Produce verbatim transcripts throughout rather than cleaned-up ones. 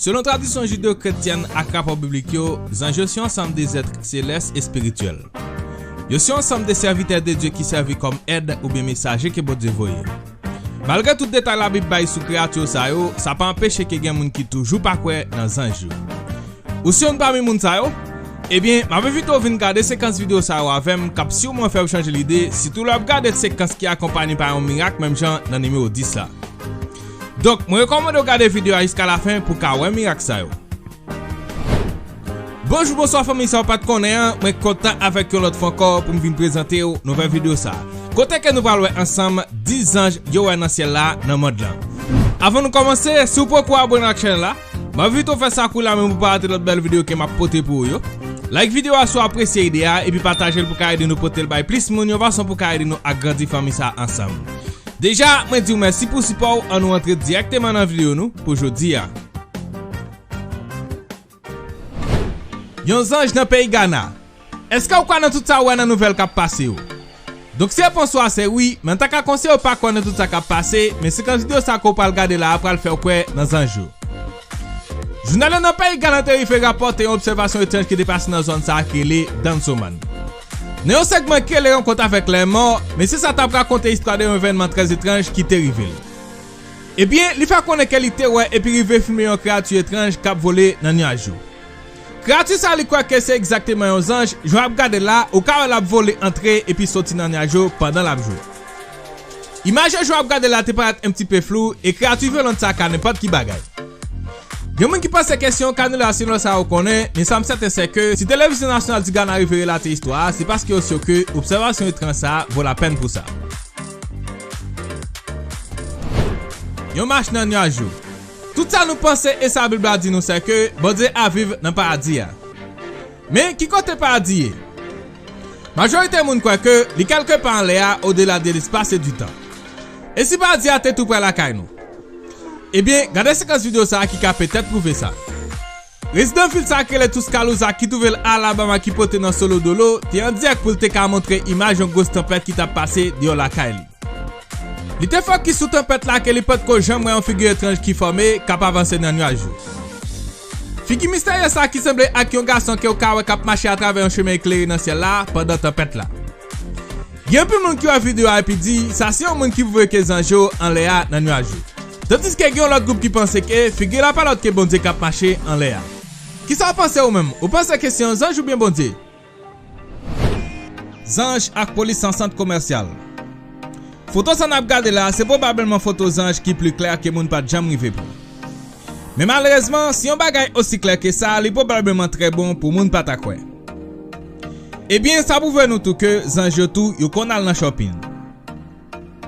Selon tradisyon jideyo-kretyèn ak rapò biblik yo, zanj yo se yon ansanm de zèt selès espirityèl. Yo se yon ansanm de sèvitè de Dye ki sèvi kòm èd oubyen mesaje ke Bondye voye. Malgre tout detay Labib bay sou kreyati sa yo, sa pa anpeche ke gen moun ki toujou pa kwè nan zanj yo. Ou se youn pami moun sa yo? Ebyen, m ap envite w vin gade sekans videyo sa yo avè m k ap siman fè w chanje lide, sitou lè w ap gade sekans ki akonpaye pa yon mirak, menm jan nan nimewo dis la. Donk, mwen rekòmande w gade videyo a jiska lafen pou w ka wè mirak sa yo. Bonjou, bonswa fanmi sa w pa t konnen an, mwen kontan avèk yon lòt fwa ankò pou m vin prezante w nouvèl videyo sa a. Kote ke nou pral wè ansanm dis zanj yo wè nan syèl la nan mond lan. Avan nou kòmanse, si w poko abone ak chanèl la, m ap envite w fè sa kounye a menm pou w pa rate lòt bèl videyo ke m ap pote pou ou yo. Like videyo a si w apresye ide a, epi pataje l pou ka ede nou pote l bay plis moun yon fason pou ka ede nou agrandi fanmi sa a ansanm. Deja, mwen di w mèsi pou sipò w, ann nou antre dirèkteman nan videyo nou pou jodi a. Yon zanj nan peyi Gana. Èske w kwè nan tout sa w wè nan nouvèl k ap pase yo? Donk si repons ou a se wi, men m ta ka konseye w pa kwè nan tout sa k ap pase, men sekans videyo sa ke w pral gade la a pral fè w kwè nan zanj yo. Jounal yo nan peyi Gana te rive rapòte yon obsèvasyon etranj ki te pase nan zòn sa a ki rele Dansoman. Nan yon segman ki rele Rankont avèk Lèmò, mesye sa t ap rakonte istwa de yon evènman trè etranj ki te rive l. Ebyen, li fè konnen ke li te wè epi rive filme yon kreyati etranj k ap vole nan nyaj yo. Kreyati sa a li kwè ke se egzakteman yon zanj, jan w ap gade l la, ou ka wè l ap vole antre epi soti nan nyaj yo pandan l ap jwe. Imaj yo jan w ap gade l la te parèt yon ti pe flou e kreyati vyolan sa a ka nenpòt ki bagay. Gen moun ki panse ke se yon kanila selon sa yo konnen, men sa m sèten se ke si Télévision Nationale du Ghana rive relate istwa a, se paske yo si ke obsèvasyon etranj sa a vo lapèn pou sa. Yon mach nan nyaj yo. Tout sa nou panse e sa Bib la di nou se ke Bondye ap viv nan paradi a. Men, ki kote paradi ye? Majorite moun kwè ke li kèlkepa anlè a, odela de lespas e ditan. E si paradi a te tou prè lakay nou? Ebyen, gade sekans videyo sa a ki ka petèt pwouve sa. Rezidan vil sa a ki rele Tuscaloosa ki twouve l Alabama ki pote nan Solodolo te an dirèk pou l te ka montre imaj yon gwos tanpèt ki t ap pase deyò lakay li. Li te fokis sou tanpèt la ke li potko janm wè yon figi etranj ki fòme k ap avanse nan nyaj yo. Figi misterye sa ki sanble ak yon gason ke w ka wè k ap mache atravè yon chemen eklere nan syèl la pandan tanpèt la. Gen anpil moun ki wè videyo a epi di sa se yon moun ki pwouve ke zanj yo anlè a nan nyaj yo. Tandiske gen yon lòt gwoup ki panse ke figi la pa lòt ke Bondye k ap mache anlè a. Kisa w panse ou menm? Ou panse ke se yon zanj oubyen Bondye? Zanj ak polis nan sant komèsyal. Foto sa n ap gade la se pwobableman foto zanj ki pli klè ke moun pa t janm rive pran. Men malerezman, si yon bagay osi klè ke sa, li pwobableman trè bon pou moun pa ta kwè. Ebyen, sa pwouve nou tou ke zanj yo tou, yo konn al nan shopping.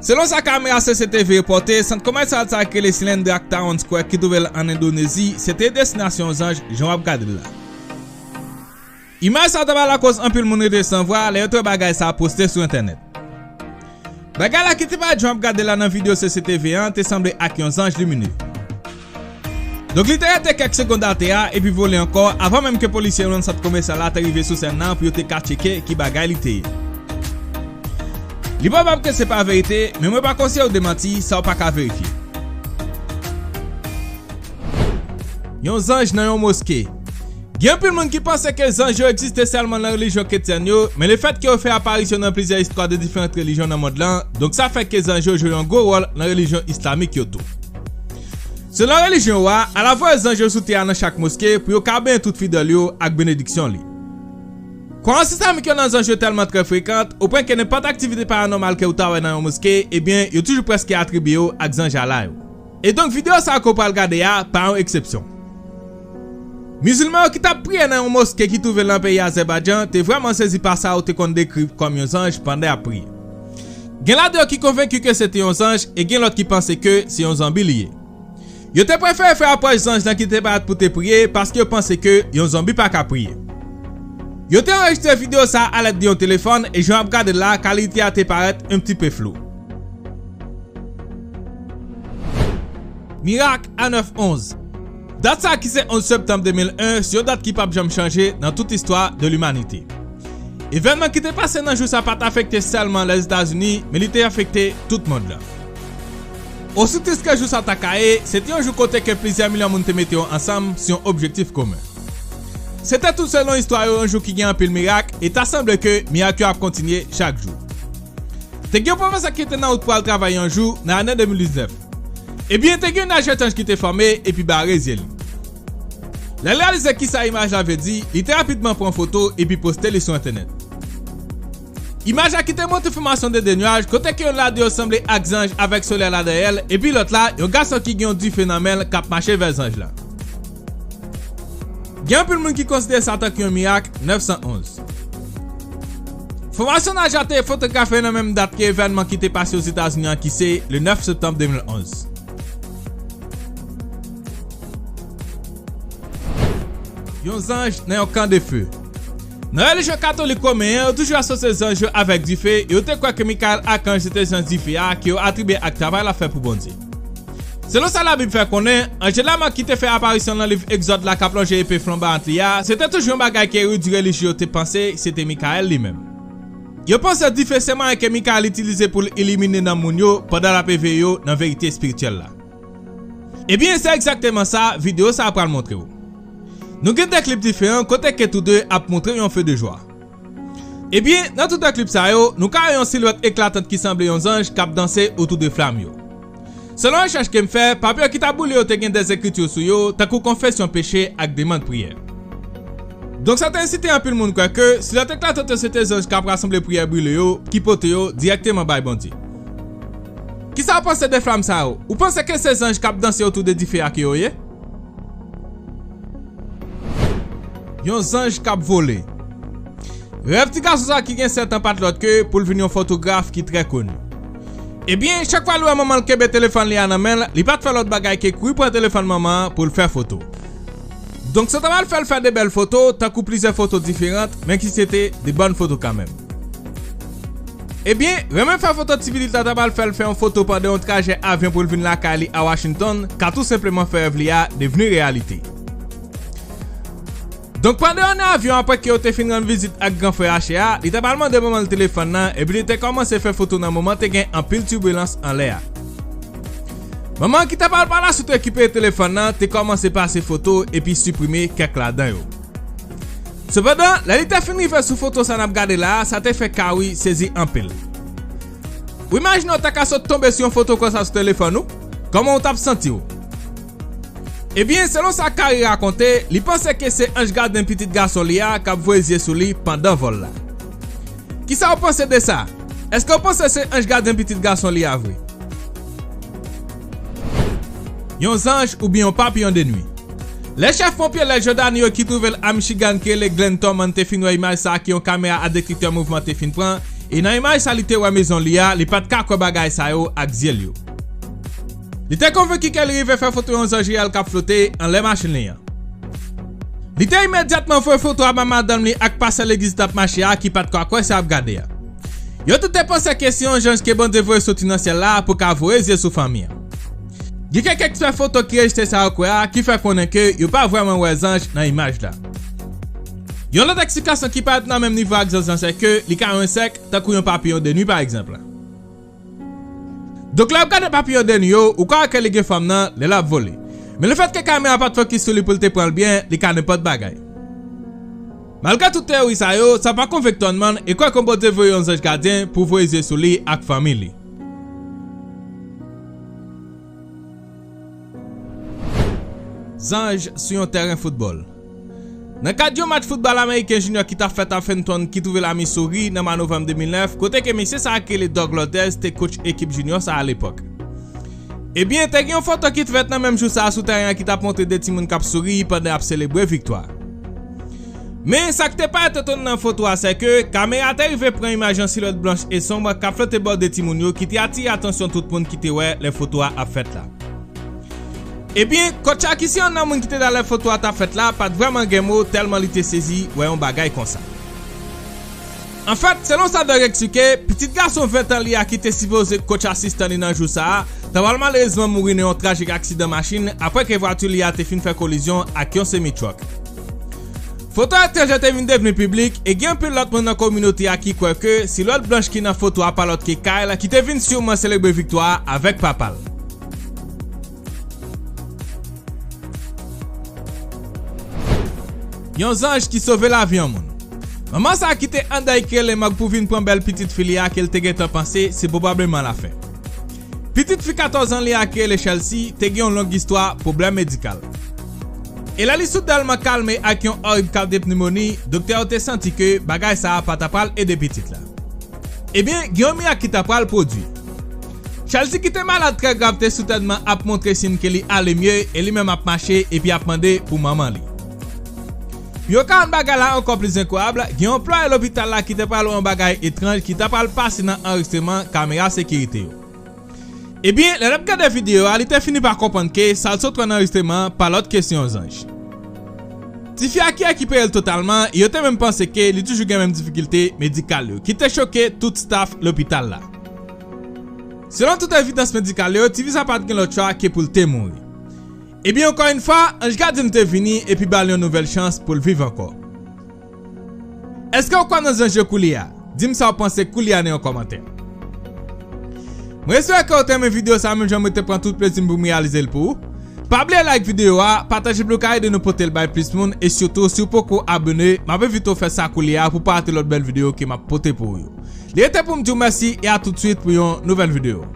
Selon sa kamera C C T V repòte, sant komèsyal sa a ki rele Cilindrak Town Square ki twouve l ann Endonezi, se te destinasyon yon zanj, jan w ap gade l la. Imaj sa a ta ba lakoz anpil moun rete san vwa lè yo te wè bagay sa a poste sou entènèt. Bagay la ki te parèt jan w ap gade la nan videyo C C T V an te sanble ak yon zanj limine. Donk li te rete kèk segonn atè a epi vole ankò avan menm ke polisye yo nan sant komèsyal la te rive sou sèn nan pou yo te ka tcheke ki bagay li te ye. Li pwobab ke se pa verite, men mwen pa konseye w demanti sa w pa ka verifye. Yon zanj nan yon moske. Gen anpil moun ki panse ke zanj yo egziste sèlman nan relijyon kretyèn yo, men lefètke yo fè aparisyon nan plizyè istwa de diferan relijyon nan mond lan, donk sa fè ke zanj yo jwe yon gwo wòl nan relijyon islamik yo tou. Selon relijyon yo a, Allah voye zanj yo sou tè a nan chak moske pou yo ka benyen tout fidèl yo ak benediksyon li. Kwayans islamik yo nan zanj yo tèlman trè frekan, opwen ke nenpòt aktivite paranòmal ke ou ta wè nan yon moske, ebyen, yo toujou prèske atribye yo ak zanj Allah yo. E donk videyo sa a ke w pral gade a pa yon eksepsyon. Mizilman yo ki t ap priye nan yon moske ki twouve l nan peyi Azèbaydjan te vrèman sezi pa sa yo te konn dekri kòm yon zanj pandan y ap priye. Gen ladan yo ki konvenki ke se te yon zanj e gen lòt ki panse ke se yon zonbi li ye. Yo te prefere fè apwòch zanj lan ki te parèt pou te priye paske yo panse ke yon zonbi pa ka priye. Yo te anrejistre videyo sa a alèd de yon telefòn e jan w ap gade l la, kalite a te parèt yon ti pe flou. Mirak a nèf onz. Dat sa a ki se onz septanm de mil en se yon dat ki p ap janm chanje nan tout istwa de limanite. Evènman ki te pase nan jou sa pa t afekte sèlman Lèzetazini, men li te afekte tout mond lan. Osi tris ke jou sa ta ka ye, se te yon jou kote ke plizyè milyon moun te mete yo ansanm sou yon objektif komen. Se te tou selon istwa yo yon jou ki gen anpil mirak, e ta sanble ke mirak yo ap kontinye chak jou. Te gen yon pwofesè ki te nan wout pou al travay yon jou nan ane de mil diznèf. Ebyen, te gen yon naj etranj ki te fòme epi bare zye li. Lè l reyalize kisa imaj la vle di, li te rapidman pran foto epi poste li sou entènèt. Imaj la ki te montre fòmasyon de de nyaj, kote ke youn ladan yo sanble ak zanj avèk solèy la dèyè l, epi lòt la, yon gason ki gen yon dife nan men l k ap mache vè zanj la. Gen anpil moun ki konsidere sa tankou yon mirak nèf san onz. Fòmasyon naj la te fotografe nan menm dat ke evènman ki te pase Ozetazini an, ki se le nèf septanm de mil onz. Yon zanj nan yon kan de fe. Nan relijyon katolik women an, yo toujou asosye zanj yo avèk dife, e yo te kwè ke Mikayèl Akanj se te zanj dife a, ke yo atribye ak travay l ap fè pou Bondye. Selon sa Labib fè konnen, anjèl lamò ki te fè aparisyon nan liv Egzòd la k ap lonje epe flanbo ant li a, se te toujou yon bagay ke eridi relijye yo te panse se te Mikayèl li menm. Yo panse dife se mwayen ke Mikayèl itilize pou l ilimine nanm moun yo pandan l ap eveye yo nan verite espirityèl la. Ebyen, se egzakteman sa videyo sa a pral montre w. Nou gen de klip diferan kote ke tou de ap montre yon fe de jwa. Ebyen, nan tou de klip sa yo, nou ka wè yon silwèt eklatant ki sanble yon zanj k ap danse otou de flanm yo. Selon rechèch ke m fè, papye ki t ap boule yo te gen de ekriti sou yo, tankou konfesyon peche ak demann priyè. Donk, sa te ensite anpil moun kwè ke silwèt eklatant yo se te zanj k ap rasanble priyè brile yo, ki pote yo dirèkteman bay Bondye. Kisa w panse de flanm sa yo? Ou panse ke se zanj k ap danse otou de dife a ke yo ye? Yon zanj k ap vole. Rèv ti gason sa ki gen sèt an pa t lòt ke pou l vin yon fotograf ki trè koni. Ebyen, chak fwa l wè manman l kenbe telefòn li a nan men l, li pa t fè lòt bagay ke kouri pran telefòn manman an pou l fè foto. Donk, sa ta pral fè l fè de bèl foto, tankou plizyè foto diferan, men ki se te de bòn foto kanmenm. Ebyen, renmen fè foto ti pitit la ta pral fè l fè yon foto pandan yon trajè avyon pou l vin lakay li a Washington, ka tou senpleman fè rèv li a devni reyalite. Donk, pandan yo nan avyon, apre ke yo te fin rann vizit ak gran frè Ache a, li ta pral mande manman l telefòn nan, epi li te kòmanse fè foto nan moman te gen anpil tibilans anlè a. Manman ki ta pral pa la suite rekipere telefòn nan te kòmanse pase foto epi siprime kèk ladan yo. Sepandan, lè li te fin rive sou foto sa n ap gade la a, sa te fè Kari sezi anpil. Ou imajine w ta ka sot tonbe sou yon foto konsa sou telefòn ou? Kòman w t ap santi w? Ebyen, selon sa Kari rakonte, li panse ke se anj gadyen pitit gason li a k ap voye zye sou li pandan vòl la. Kisa w panse de sa? Èske w panse se anj gadyen pitit gason li a vre? Yon zanj oubyen yon papiyon de nwi. Lè chèf ponpye lè Jòdani yo ki twouve l a Michigan ki rele Glenn Thurman te fin wè imaj sa a ke yon kamera a detektè mouvman te fin pran, e nan imaj sa li te wè mezon li a, li pa t ka kwè bagay sa yo ak zye l yo. Li te konvenki ke li rive fè foto yon zanj reyèl k ap flote anlè machin li an. Li te imedyatman voye foto a ba madanm li ak pastè legliz li t ap mache a ki pa t ka kwè sa y ap gade a. Yo tout te panse ke se yon zanj ke Bondye voye soti nan syèl la pou ka voye zye sou fanmi an. Gen kèk ekspè foto ki rejte sa yo kwè a ki fè konnen ke yo pa vrèman wè zanj nan imaj la. Yon lòt eksplikasyon ki parèt nan menm nivo ak zanj lan se ke li ka yon ensèk, tankou yon papiyon de nwi pa egzanp. Donk, lè w ap gade papiyon de nwi yo, ou ka wè ke li gen fòm nan lè l ap vole. Men lefètke kamera pa t fokis sou li pou l te pran l byen, li ka nenpòt bagay. Malgre tout teyori sa yo, sa pa konvenk Thurman e kwè ke Bondye voye yon zanj gadyen pou voye zye sou li ak fanmi li. Zanj sou yon tèren foutbòl. Nan kad yon match foutbòl ameriken junior ki t ap fèt a Fenton ki twouve l a Missouri nan mwa novanm de mil nèf, kote ke mesye sa a ki rele Doug Lortez te coach ekip junior sa a alepòk. Ebyen, te gen yon foto ki t fèt nan menm jou sa a sou tèren an ki t ap montre de timoun k ap souri pandan y ap selebre viktwa. Men, sa k te parèt etonan nan foto a, se ke kamera te rive pran imaj yon silwèt blanch e sonb k ap flote bò de timoun yo ki te atire atansyon tout moun ki te wè lè foto a ap fèt la. Ebyen, coach a ki se youn nan moun ki te la lè foto a t ap fèt la, pa t vrèman gen mo tèlman li te sezi wè yon bagay konsa. Anfèt, selon sa Doug eksplike, pitit gason ven tan li a ki te sipoze coach asistan li nan jou sa a, ta pral malerezman mouri nan yon trajik aksidan machin apre ke vwati li a te fin fè kolizyon ak yon semi truck. Foto a te jete vin devni piblik e gen anpil lòt moun nan kominote a ki kwè ke silwèt blanch ki nan foto a pa lòt ke Kyle ki te vin siman selebre viktwa a avèk papa l. Yon zanj ki sove lavi yon moun. Manman sa a ki te anndan l ki rele Marc pou vin pran bèl pitit fi li a ke l te gentan panse se pwobableman lafen. Pitit fi katòz an li a ki rele Chelsea te gen yon long istwa pwoblèm medikal. E lè li sou tèlman kalme ak yon orib ka de pnimoni, doktè yo te santi ke bagay sa a pa ta pral ede pitit la. Ebyen, gen yon mirak ki ta pral pwodui. Chelsea ki te malad trè grav te soutènman ap montre siy ke li ale mye e li menm ap mache epi ap mande pou manman li. Pou yo ka rann bagay la ankò plis enkwayab, gen yon anplwaye lopital la ki te pral wè yon bagay etranj ki ta pral pase nan anrejistreman kamera sekirite yo. Ebyen, lè n ap gade videyo a, li te fini pa konprann ke sa l sot wè nan anrejistreman an pa lòt ke se yon zanj. Tifi a ki rekipere l totalman, e yo te menm panse ke li toujou gen menm difikilte medikal yo, ki te choke tout staf lopital la. Selon tout evidans medikal yo, tifi sa pa t gen lòt chwa ke pou l te mouri. Ebyen, ankò yon fwa, anj gadyen te vini epi ba l yon nouvèl chans pou l viv ankò. Èske w kwè nan zanj yo koulye a? Di m sa w panse koulye a nan yon kòmantè. Mwen espere ke w te renmen videyo sa menm jan mwen te pran tout plezi m pou m reyalize l pou ou. Pa bliye like videyo a, pataje pou l ka ede nou pote l bay plis moun, e sitou, si w poko abone, m ap envite w fè sa koulye a pou w pa rate lòt bèl videyo ke m ap pote pou ou yo. Li rete pou m di w mèsi e a toutswit pou yon nouvèl videyo.